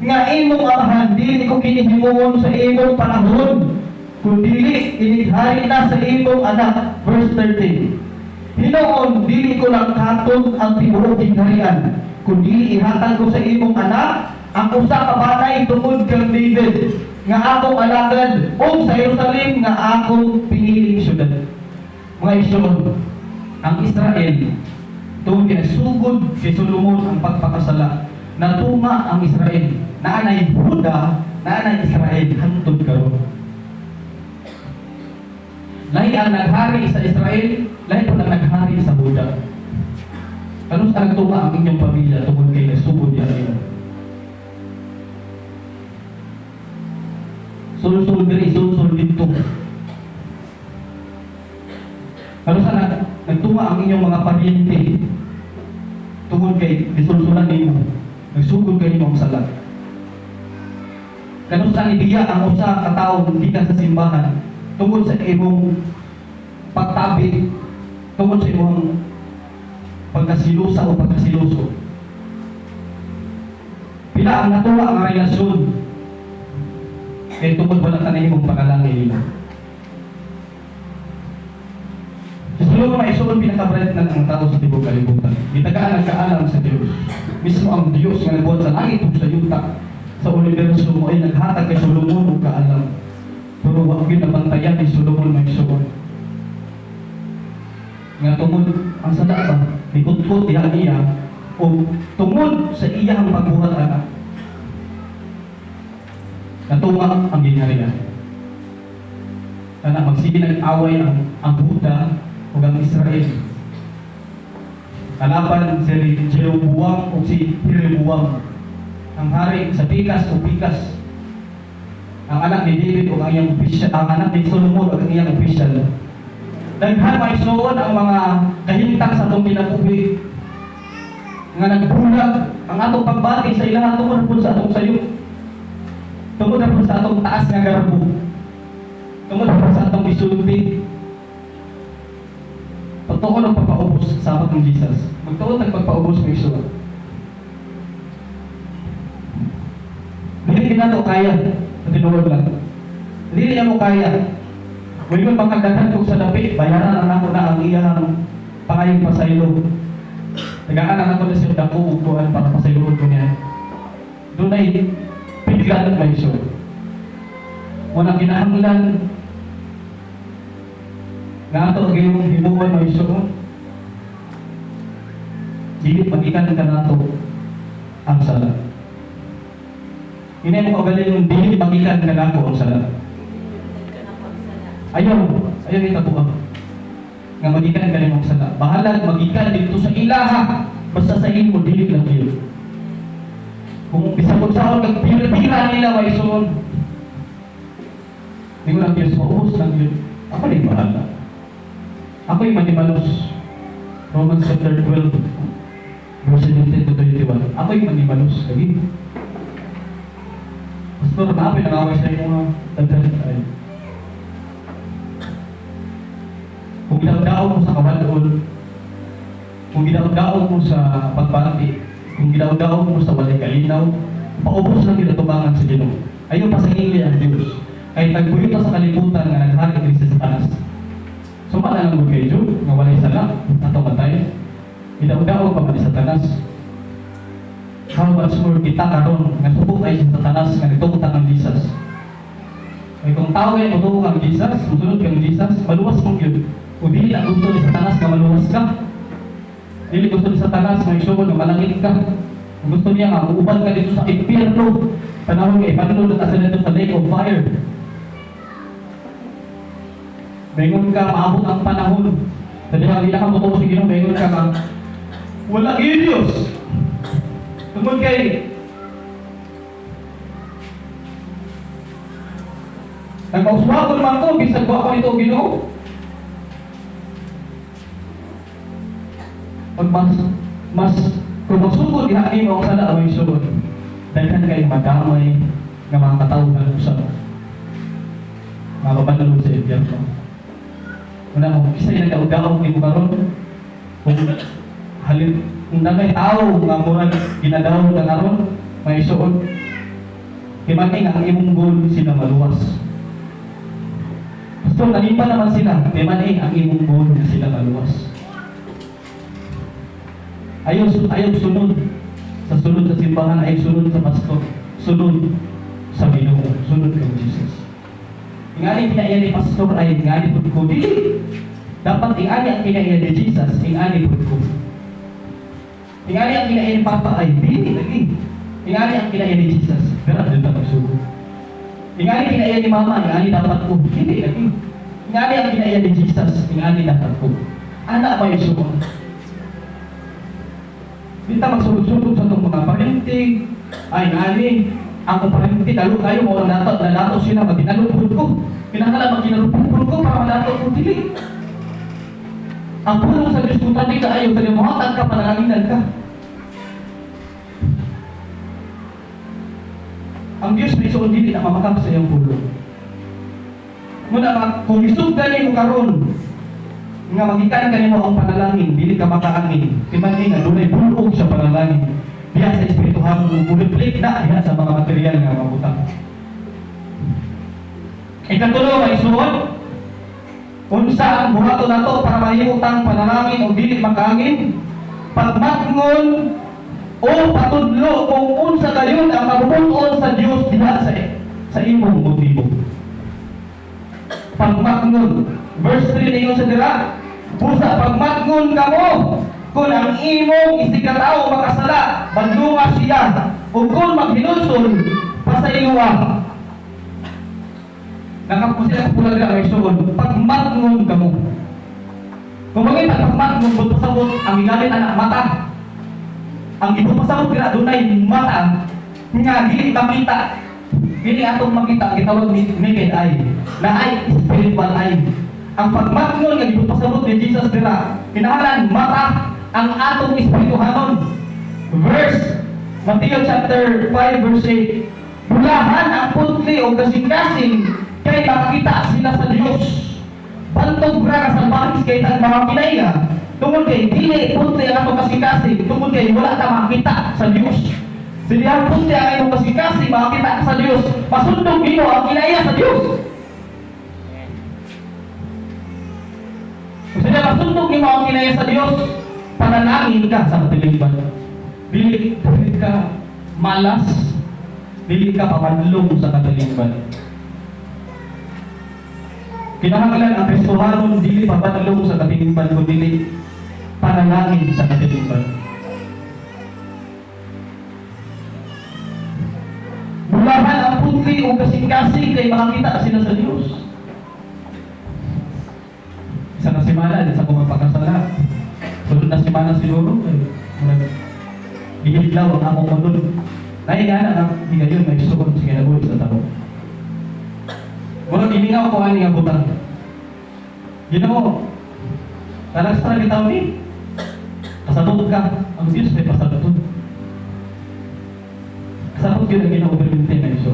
nga imong amahan, dili ko kini himuon sa imong panahon, kundi inighari na sa imong anak. Verse 13. Hinuon dili ko lang katon ang tibuok gingharian, kundi ihatag ko sa imong anak ang usa ka banay tungod kang David nga akong alagad ug sa Jerusalem nga akong piniling syudad. Mga igsoon, ang Israel tungod kay sugod kay Solomon ang pagpakasala, natunga ang Israel, naanay Huda, naanay Israel hangtod karon. Lahi ang naghari sa Israel, lahi po ang naghari sa Huda. Kanus sa nagtunga ang inyong pamilya tungod kay nasugod niya nimo? Sulsul diri, sulsul didto. Kanus sa nagtunga ang inyong mga paryente tungod kay gisulsulan nimo, nagsugod kanimo ang sala? Kanus sa nibiya ang usa ka tawo gikan sa simbahan tungod sa imong pagtabi, tungod sa imong pagkasilusa o pagkasiluso? Pila ang natuwa ang relasyon kay tungod wala ka na imong panalangin nila? Si Solomon, mga igsoon, pinaka-bright na ang tao sa tibuok kalibutan. Gitagaan ang kaalam sa Dios. Mismo ang Dios nga nagbuhat sa langit ug sa yuta, sa universo mo ay naghatag kay Solomon og kaalam. Pero wa gyud nabantayan ni Solomon, mga igsoon. Nga tungod ang sala ba, nikutkot diha niya o tungod sa iyang pagbuhat ana, natunga ang gingharian. Kana magsige nag-away ang Huda ug ang Israel. Kalaban si Jeroboam ug si Jeroboam. Ang hari sa pikas o pikas. Ang anak ni David ug ang iyang opisyal, ang anak ni Solomon ug ang iyang opisyal. Daghan, mga igsoon, ang mga kahimtang sa atong kinabuhi nga nagbulag ang atong pagbati sa ilaha tungod pud sa atong sayo. Tungod pud sa atong taas nga garbo. Tungod pud sa atong isulti. Pagtuon ang pagpaubos sa ng Jesus. Magtuon ang pagpaubos, mga igsoon. Dili nato kaya. Sa tinuod lang. Dili mo kaya. Muingon pagkagdaghan kog sa dapit, bayaran na nako na ang iyang pangayong pasaylo. Tagaan na nako na siya dako ug kuan para pasayloon ko niya. Dunay piglan, mga igsoon. Wala kinahanglan nga ato ang iyong himuon, mga igsoon. Dili magikan kanato ang sala. Hinay mo kaugalingon, dili magikan kanako ang sala. Ayaw, ayaw itabuha. Nga magikan kanimo ang sala. Bahalag magikan dito sa ilaha, basta sa imo dili lang yun. Kung bisan kung saan kag pira nila, mga igsoon. Hindi ko lang Diyos, maubos lang yun. Ako na yung bahala. Ako yung manimalos. Romans chapter 12, verse 17 to 21. Ako'y manimalos lagi. Pastor, naapoy nangaway sa imong mga daghan ay. Kung gidaog mo sa kawadol, kung gidaog mo sa pagbati, kung gidaog mo sa walay kalinaw, paubos lang ginatubangan sa Ginoo. Ayaw pasangili ang Diyos. Kay nagbuyo ta sa kalibutan nga naghari diri sa Satanas. Suma na lang kay Job, nga walay sala, atong matay. Gidaog-daog pa man ni Satanas. How much more kita karon nga subo kay sa Satanas nga nagtuo ta kang Jesus? Kay kung tao kay motuo kang Jesus, mosunod kang Jesus, maluwas mong yun. Kung dili na gusto ni Satanas nga maluwas ka, dili gusto ni Satanas nga isugod nga malangit ka. Kung gusto niya nga uuban ka dito sa impyerno, panahon nga ipanunod na sa dito sa lake of fire. Maingon ka, maabot ang panahon. Sa diha di na ka motuo sa Ginoo, maingon ka nga wala gyud Diyos. Tungod kay nagmauswagon man ko, bisag wa ko nito Ginoo. Pag mas kung magsugod diha nimo ang sala ang sugod, daghan kay madamay nga mga katawhan usab nga mabanalod sa impyerno. Una mo, kisay nagdaog-daog nimo karon, kung halin kung nagay tao nga murag ginadaog na karon may suod, kay nga ang imong goal sila maluwas. Pastor, nalimpa naman sila, kay man ang imong goal nga sila maluwas. Ayaw, ayaw sunod sa sunod sa simbahan, ayaw sunod sa pastor, sunod sa Ginoo, sunod kang Jesus. Ingani kinaiya ni pastor ay ingani pud ko, dili. Dapat ingani ang kinaiya ni Jesus, ingani pud ko. Ingani ang kinaiya ni Papa ay dili lagi. Ingani ang kinaiya ni Jesus, dara jud ta magsugod. Ingani kinaiya ni Mama, ingani dapat ko, dili lagi. Ingani ang kinaiya ni Jesus, ingani dapat ko. Ana ba yung di ta magsulod-sulod sa itong mga parinti? Ay, ngani, ang parinti, dalo kayo, mo nato, nalato sila, maginalupod ko. Kinahanglan maginalupod ko para malato ko, dili. Ang pulong sa Diyos, kung tandi ka ayaw, sa muhatag ka, panalanginan ka. Ang Diyos may suod dili na mamakak sa iyong pulong. Muna, kung isugdan nimo karon nga magikan kanimo ang panalangin, dili ka makaangin. Timan nga dunay bulog sa panalangin. Diha sa espirituhanon, mo-reflect na diha sa mga material nga mabutang. Ikatulo, may suod, unsa ang buhaton nato para mahimo tang panalangin o dili makaangin? Pagmatngon o patudlo kung unsa dayon ang kabubut-on sa Dios diha sa imong motibo. Pagmatngon. Verse 3 ningon sa dira, busa pagmatngon kamo kung ang imong isigkatawo makasala, bandunga siya, ug kung maghinulsol, pasayloa. Nakapusi ang pula dira may suod, pagmatngon kamo. Kung maging pagmatngon, kung pasabot ang gigamit anak mata. Ang ipapasabot dira dunay mata nga dili makita. Dili atong makita, gitawag ni naked eye, na ay spiritual eye. Ang pagmatngon nga gipasabot ni Jesus dira, kinahanglan mata ang atong espirituhanon. Verse Matthew chapter 5 verse 8. Bulahan ang putli o kasing-kasing kay makakita sila sa Dios. Bantog ra ka salbahis kay tag mga kinaiya. Tungod kay dili putli ang atong kasing-kasing, tungod kay wala ta makakita sa Dios. Sila putli ang imong kasing-kasing, makakita ka sa Dios. Masundog nimo ang kinaiya sa Dios. Kung sila masundog nimo ang kinaiya sa Dios, panalangin ka sa katilingban. Dili, dili ka malas, dili ka pamadlong sa katilingban. Kinahanglan ang Kristohanon dili papadlong sa katilingban, kundi dili panalangin sa katilingban. Bulahan ang putli o kasing-kasing kay makakita sila sa Dios. Isa na semana, sa kung magpakasala. Sunod na semana siguro, ay, gihidlaw ang akong unod. Naingana ang higayon, may sukod sa kinabuhi sa tao. Muna, gimingaw ko ani nga butang. Ginoo, talas pa bitaw ni. Pasabot ka, ang Diyos may pasabot. Kasabot yun ang Ginoo permente na iso.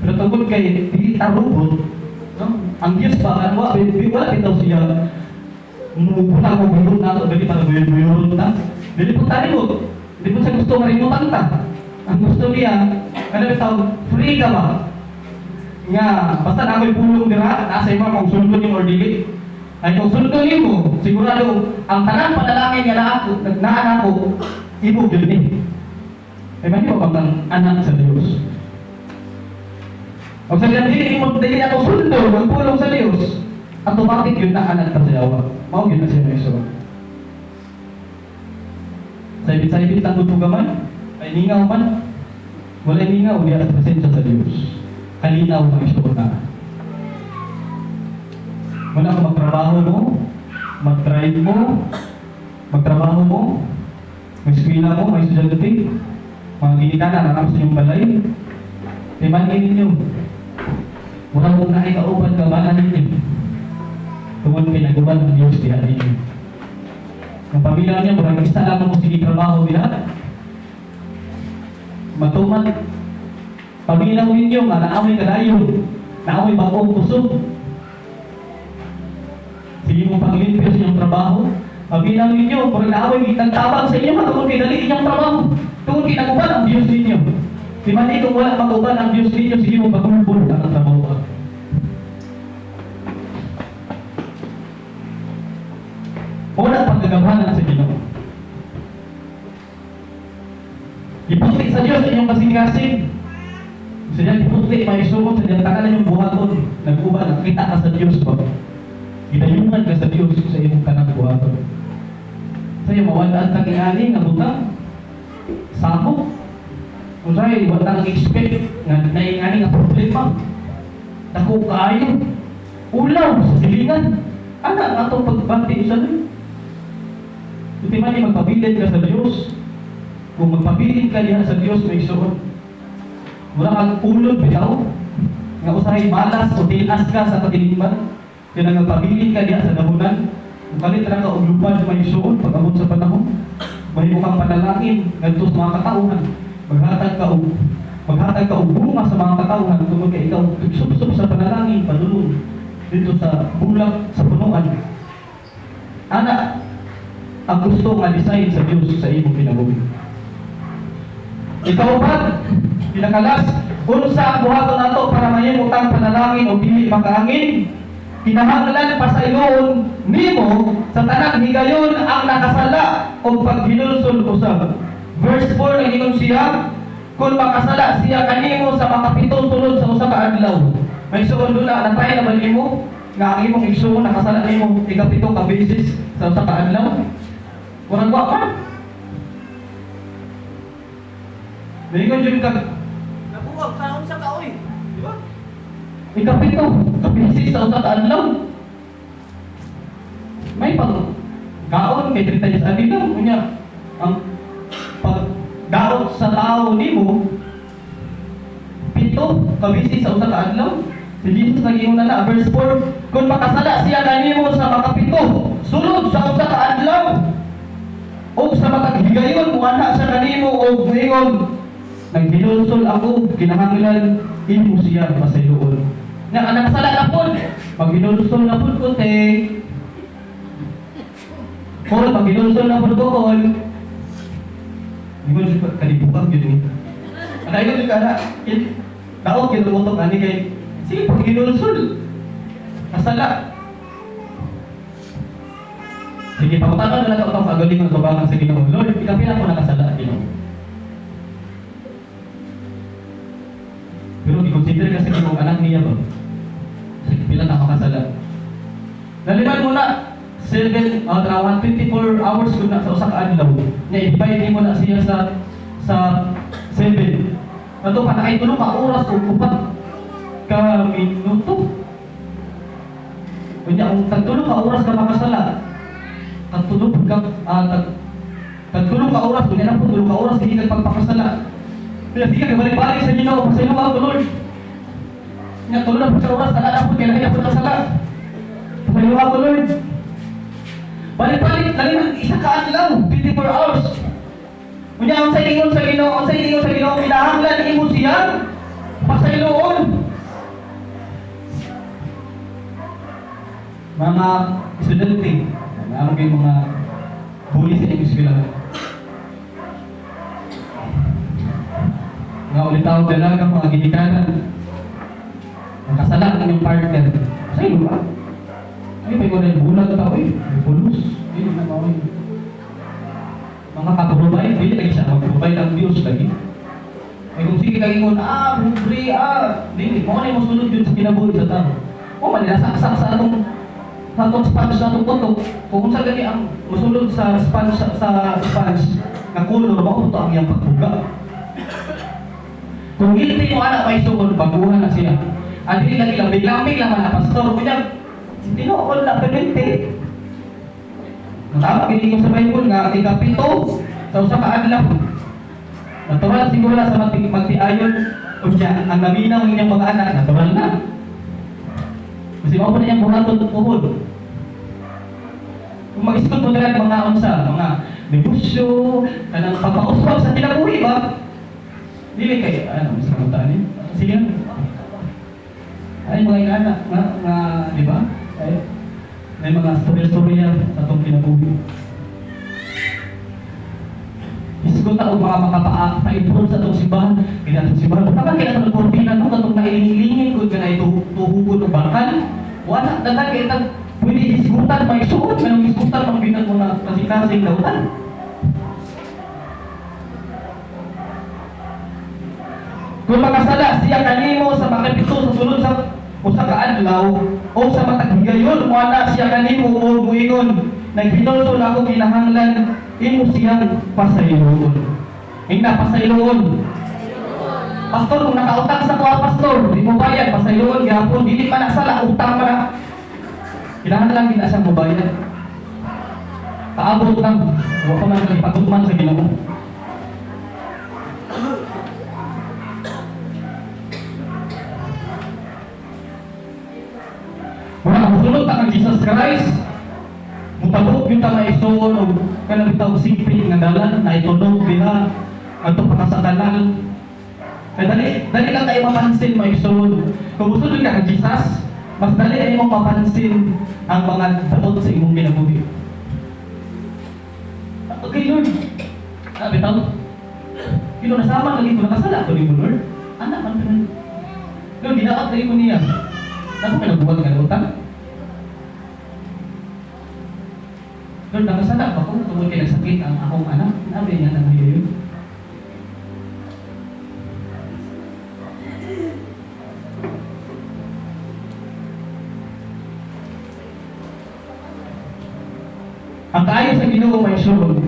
Pero tungkol kay di ta robot, no? Ang Diyos ba, wala, wala bitaw siya mubutang mo buyot na ito, dili para buyot-buyot na. Dili po tayo, di po siya gusto marimutan ta. Ang gusto niya, ano bitaw, free ka ba? Nga, basta na ako'y pulong dira, nasa imo kung sundon nimo or dili. Ay kung sundon nimo, sigurado, ang tanang panalangin nga naa ako, naa nako, imo gyud ni. Ay mahimo bang kang anak sa Dios? O sa dili mo dili ato sundon ang pulong sa Dios, automatic yun na anak ta sa yawa. Mao gyud na siya mga igsoon. Saybit-saybit lang gud man, ay mingaw man. Wala mingaw diya sa presensya sa Dios. Kalinaw mga igsoon na. Wala kung magtrabaho mo, mag-drive mo, magtrabaho mo, may eskwela mo, may estudyante, mga ginikanan, anak sa inyong balay. Imagine ninyo, wala mong nakikauban ka ba ninyo? Tungod kay nag-uban ang Diyos diha ninyo. Ang pamilya niya, murag isa lang mo sige trabaho diha. Matuman, pamilya ninyo nga naamoy kadayon, naamoy bagong kusog. Sige mo paglimpyo sa inyong trabaho. Pamilya ninyo, murag naamoy nagtabang sa inyo, tungod kay dali inyong trabaho. Tungod kay nag-uban ang Diyos ninyo. Di man kung wala mag-uban ang Diyos ninyo, sige mo pagulbol ang trabaho. Wala pagkagamhanan sa Ginoo. Iputi sa Diyos inyong kasing-kasing. Sa diyan iputi, may suot, sa diyan tanan yung buhaton. Nag-uban, nakita ka sa Diyos ba? Gidayungan ka sa Diyos sa imong tanang buhaton. Sa iyo, mawala ang tag-iani nga butang. Sako. Usay, wala kang expect nga naingani nga problema. Dako kaayo. Ulaw sa silingan. Ana ang atong pagbati sa Diyos. Iti man magpabilin ka sa Diyos. Kung magpabilin ka diha sa Diyos, may suot. Wala kang ulod bitaw. Nga usahay malas o tilas ka sa katilingban. Kaya nagpabilin ka diha sa dahunan. Kung kalit ra ka og lupad may suot pag abot sa panahon. Mahimo kang panalangin ngadto sa mga katawhan. Maghatag ka og bunga sa mga katawhan tungod kay ikaw sup sa panalangin padulong dito sa bulak sa punuan. Ana ang gusto nga design sa Dios sa imong kinabuhi. Ikaw ba, pinakalas, unsa ang buhaton nato para mahimo tang panalangin o dili makaangin? Kinahanglan pasayloon nimo sa tanang higayon ang nakasala o paghinulsol usab. Verse 4 nag-ingon siya, kung makasala siya kanimo sa makapito sulod sa usa ka adlaw. May suon dula na try na ba nimo nga ang imong igsuon nakasala nimo ikapito ka beses sa usa ka adlaw? Murag wa man. Mingon jud ka Nabuwag ka unsa ka oy. Di ba? ikapito ka beses sa usa ka adlaw. May pag gaon kay 30 days ani lang unya ang pag gaon sa tao nimo pito ka beses sa usa ka adlaw. Si Jesus nag-ingon na na verse 4, kung makasala siya kanimo sa makapito sulod sa usa ka adlaw og sa matag higayon muana siya kanimo og moingon naghinulsol ako, kinahanglan imo siya pasayloon. Nga nakasala na pod, maghinulsol na pod ko te. Kol, maghinulsol na pod ko kol. Ingon siya kalibukang yun ni. Ana ingon siya kana, daog kinumutok ani kay sige paghinulsol. Kasala. Sige, pangutana na lang ako ang kagalingon tubangan sa Ginoo. Lord, ikapila ko nakasala Ginoo. Pero i-consider kasi kung anak niya ba? Sige, pila na makasala. Naliman mo na 7 24 hours ko na sa usa ka adlaw. Nya i-divide nimo na siya sa 7. Kato pa nakay tulo ka oras o upat ka minuto. Kunya kung tagtulo ka oras ka makasala, tagtulo ka tagtulo ka oras, kunya na po tulo ka oras hindi ka pagpakasala. Kaya di ka balik-balik sa Ginoo, pasaylo ka Lord. Nya tulo na po sa oras, sala na po kailangan na po kasala. Pasaylo ka Lord. Balik-balik, lagi ng isa ka adlaw, 24 hours. Unya, ang sa ingon sa Ginoo, ang sa ingon sa Ginoo, kinahanglan imo siya pasayloon. Mga estudyante, alam kayo mga bully sa inyong eskwelahan. Mga ulitaw dalaga, mga ginikanan, nakasala ang inyong partner. Sa iyo ba? Ay, may kunay bulag ka, uy. May pulos. Hindi na mauy. Mga kaprovide, dili lagi siya mag-provide ang Diyos lagi. Ay kung sige kang ingon, pobre, dili, mao na yung mosulod yun sa kinabuhi sa tao. O man, nasaksak sa atong sponge sa atong kutok. Kung unsa gani ang mosulod sa sponge sa sponge nga color, mao to ang iyang pagbuga. Kung guilty mo ana may sugod, baguhan na siya. Ang dili lagi lang biglang biglang man na pastor kunya tinuod na permente. Tama gid sa Bible nga ikapito sa usa ka adlaw. Natural siguro sa magtiayon unya ang naminaw inyong mga anak, natural na. Kasi mao pa na niyang buhaton puhon. Kung mag-isgot mo na mga unsa, mga negosyo, kanang pagpauswag sa kinabuhi ba? Dili kay ano, sa kamutaan ni? Sige lang. Ay mga ingana nga, nga di ba? Ay may mga storya-storya sa atong kinabuhi. Isgot ta og mga makapa-improve sa atong simbahan, kaya atong simbahan. Tama kaya atong kurtina no katong nailingin gud kanay tuhugod og bakal. Wala daghan kay tag pwede hisgutan may suot kanang hisgutan man binan mo na kasing-kasing dautan. Kung makasala siya kanimo sa makapito sa sulod sa usa ka adlaw o sa matag higayon moana siya kanimo o muingon naghinulsol ako kinahanglan imo siyang pasayloon. Ingna pasayloon. Pastor, kung nakautang sa kuha, pastor, di mo bayad, pasayloon gyapon, dili pa na sala, utang pa na. Kinahanglan gid na siyang mobayad. Paabot lang, wa pa man ipagutman sa Ginoo. Mura mosulod ta kang Jesus Christ. Mutabok gyud ta maisuon og kanang bitaw sipit nga dalan na itunog diha ngadto pa ka sa kanal. Kay dali dali lang kayo mapansin maisuon. Kung mosulod ka kang Jesus, mas dali ay imong mapansin ang mga daot sa imong kinabuhi. Okay, Lord. Bitaw. Kino nasama lagi ko nakasala ko nimo, Lord. Anak man tanan. Lord, ginaot lagi ko niya. Ako may nagbuhat nga utang. Lord, nakasala ba ko tungod kay nagsakit ang akong anak? Nabi niya nang yun. Ang kaayo sa Ginoo may sulod.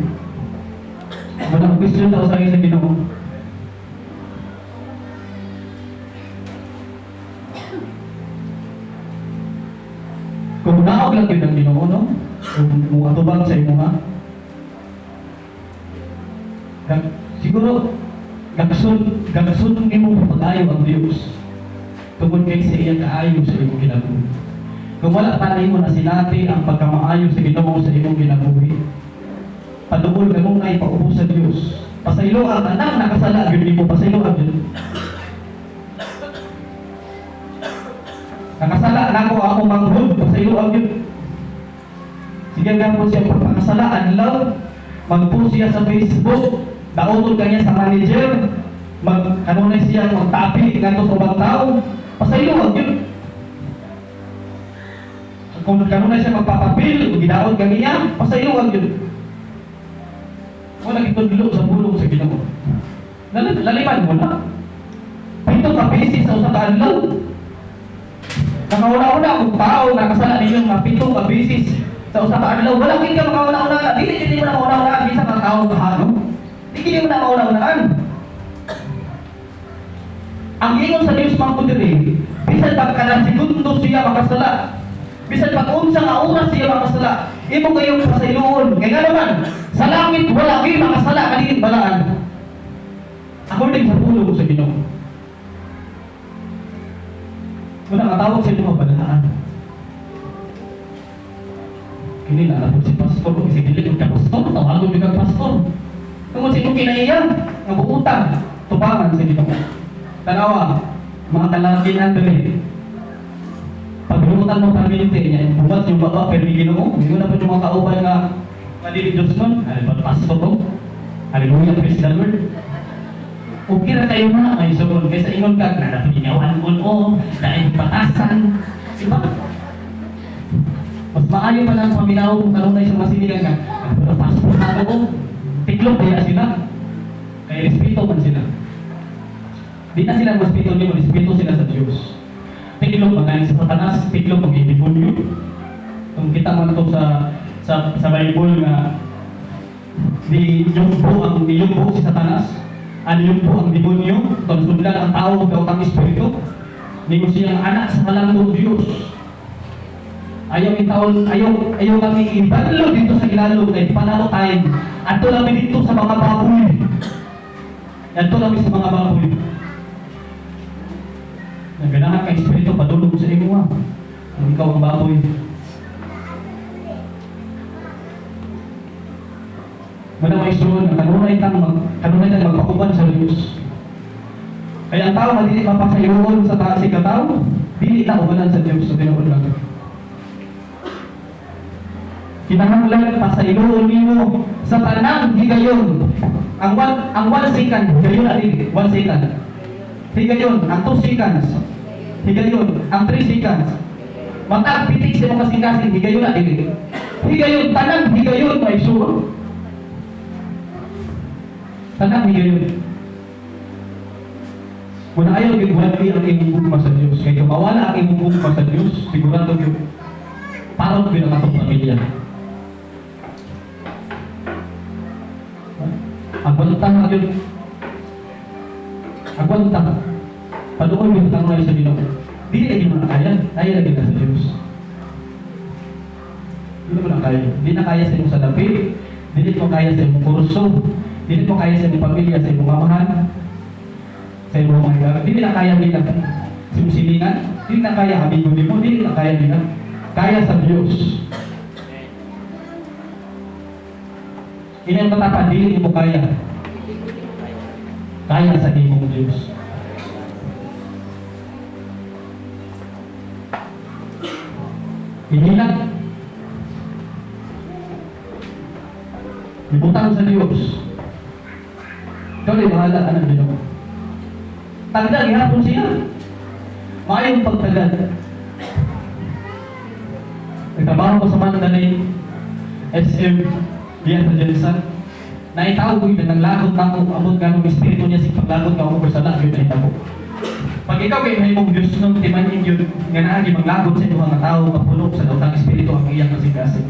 Walang question daw sa Ginoo. Kung naog lang yun ang Ginoo, no? Kung muatubang sa imuha. Siguro, gagsun nimo pag-ayo ang Dios. Tungod kay sa iyang kaayo sa imong kinabuhi. Kung wala pa nimo na sinati ang pagkamaayo sa Ginoo sa imong kinabuhi, padungol ka mong naipaubo sa Dios. Pasaylo ang tanang nakasala gyud nimo, pasaylo ang gyud. Nakasala nako ako manghud, pasaylo ang gyud. Sige nga po siya pagpakasala, adlaw, mag-post siya sa Facebook, daoton kanya sa manager, mag kanunay siya magtapi ngadto sa ubang tao, pasaylo ang gyud. Kung kanunay siya magpapapil, gidaot ka niya, pasaylo ang gyud. Wala gitudlo sa bulong sa Ginoo. Laliman mo na. 7 ka beses sa usa ka adlaw. Nakauna-una kung tao nakasala ninyo nga 7 ka beses sa usa ka adlaw, wala gid ka makauna-una. Dili gid mo na mauna-unaan bisan ka tao ka, no? Dili gid mo na mauna-unaan. Ang ingon sa Dios man ko diri, bisan pag kanang segundo siya makasala, bisan pag unsa nga oras siya makasala, imo kayong pasayloon. Kay nga naman, sa langit wala gyud makasala kaningin balaan. According sa pulong sa Ginoo. Wala katawag sa inyo balaan. Kini na po si pastor, kasi dili ka pastor, tawagon jud kang pastor. Tungod sa imong kinaiya, nga buutan, tubangan sa Ginoo. Tanawa, mga kalakihan diri. Paglutan mo perminti niya, bukas yung baba pero Ginoo, hindi na po yung mga kauban nga malili Diyos nun. Ano ba, pastor ko? Hallelujah, praise the Lord. Okay ra kayo na, may sugon. Kaysa ingon ka, na napingawan ko o, dahil batasan. Diba? Mas maayo pa lang paminaw kung kanunay sa masiligan ka. Pero pastor na ako, tiklop kaya sila. Kaya respeto man sila. Di na sila respeto niyo, respeto sila sa Diyos. Tiklop magaling sa Satanas, tiklop mag demonyo. Kung kita man to sa Bible nga ni yugbo ang niyugbo si Satanas, ang yugbo ang demonyo, konsulan ang tao daw ang espiritu. Ningon siyang anak sa halangdong Diyos. Ayaw itaon, ayaw ayaw kami ibanlo dito sa ilalo kay panalo time. Adto lang mi dito sa mga baboy. Adto lang mi sa mga baboy. Naganahan ka espiritu padulong sa imo ha. Kung ikaw ang baboy. Wala may isuon nga kanunay tang magpakuban sa Dios. Kaya ang tao nga dili mapasayloon sa taas sa tao, dili na ubanan sa Dios sa tinuod lang. Kinahanglan pasayloon nimo sa tanang higayon. Ang 1 second, higayon na dili, 1 second. Higayon, ang 2 seconds. Higayon, ang 3 seconds. Matag pitik sa imong kasing-kasing, higayon na dili. Higayon, tanang higayon may suot. Tanang higayon. Muna ayaw gyud wali ang imong gugma sa Dios. Kay kung mawala ang imong gugma sa Dios, sigurado gyud parot gyud ang atong pamilya. Agwanta na gyud. Agwanta. Paduol gyud ang sa Ginoo. Dili lagi mo na kaya, kaya lagi na sa Dios. Dili mo na kaya. Dili na kaya sa imong salapi, dili mo kaya sa imong kurso, dili mo kaya sa imong pamilya, sa imong amahan, sa imong mga gamit. Dili na kaya nila sa imong silingan, dili na kaya amigo nimo, dili na kaya nila. Kaya sa Dios. Ini ang katapa, dili mo kaya. Kaya sa imong Dios. Ihilag. Ibutang sa Dios. Ikaw na bahala ka ng Ginoo. Tagda, gihapon siya. Maayong pagtagad. Nagtrabaho ko sa Mandalay, SM, diyan sa Jensen. Naitaw ko yun, nanglagot na ako, abot ganong espiritu niya, sig paglagot ka ako, sala, yun naitaw ko. Pag ikaw kay mahimong Diyos nung timanin yun, nga naagi maglagot sa imong mga tao, kapuno sa daotang espiritu ang iyang kasing-kasing.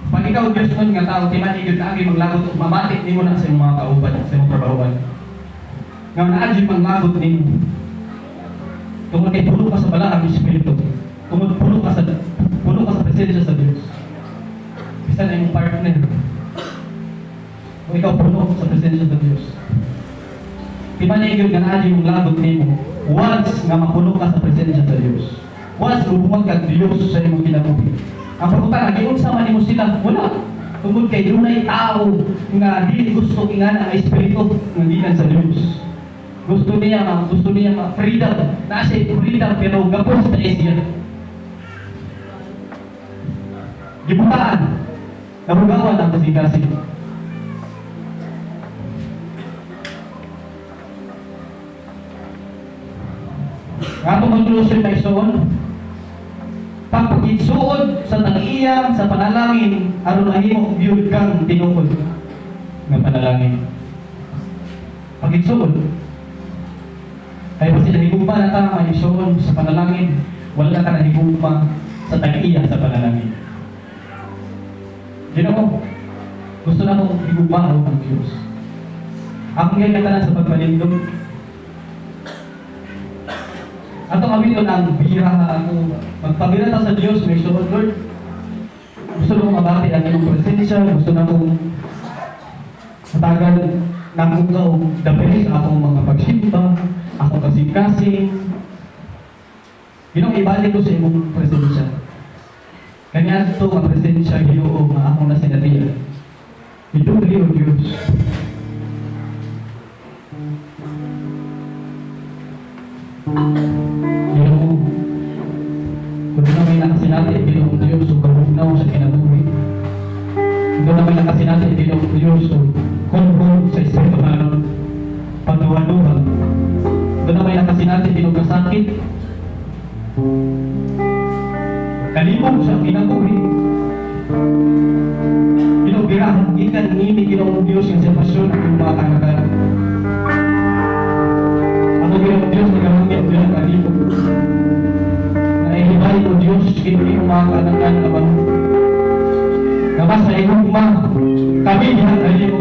Pag ikaw Diyos nun nga tao, timanin yun, naagi maglagot, ug mamati nimo na sa imong mga kauban, sa imong trabahoan. Nga naagi maglagot nimo. Tungod kay puno ka sa balaang espiritu. Tungod puno ka sa presensya sa Diyos. Bisan ang imong partner. Kung ikaw puno sa presensya sa Diyos. Timanin yun nga naagi mong lagot nimo. Once nga mapuno ka sa presensya sa Diyos. Once bubungag kag Diyos sa imong kinabuhi. Ang pagkutana, giunsa man nimo sila? Wala. Tungod kay dunay tao nga dili gusto ingana ang espiritu nga gikan sa Diyos. Gusto niya ma freedom. Naa siya freedom pero gapos na siya. Gibutaan. Nahugawan ang kasing-kasing. Ang atong conclusion na isuon, pagpakitsuod sa tag-iya sa panalangin aron mahimo gyud kang tinuod nga panalangin. Pagitsuod. Kaya pa sila higugma na ta may isuon sa panalangin, wala ka na higugma sa tag-iya sa panalangin. Ginoo, gusto na akong higugma ang Diyos. Akong gayatan sa pagpalindog. Atong awiton ang bira ako. Magpabira ta sa Diyos, may suod, Lord. Gusto na akong mabati ang iyong presensya. Gusto na akong matagal na akong ka og the best akong mga pagsimba, akong kasing-kasing. Ginoo, ibalik ko sa imong presensya. Kaniadto nga presensya, Ginoo, nga akong nasinatian. Idugli o Diyos. Ginoo, kung duna may nakasinati, Ginoong Diyos, ug kahugnaw sa kinabuhi. Kung duna may nakasinati, Ginoong Diyos, ug kulhod sa espirituhanon, pagduha-duha. Kung duna may nakasinati, Ginoong, kasakit, kalibog sa kinabuhi. Ginoo, girahan gikan nini, Ginoong Diyos, nga sitwasyon ang iyong mga kanakan. Ako, Ginoong Diyos, nagahangyo Diyos kanimo. Naihibay o Diyos, Ginoo, iyong mga kanakan, Ama. Nga sa ihugma, kami diha kanimo.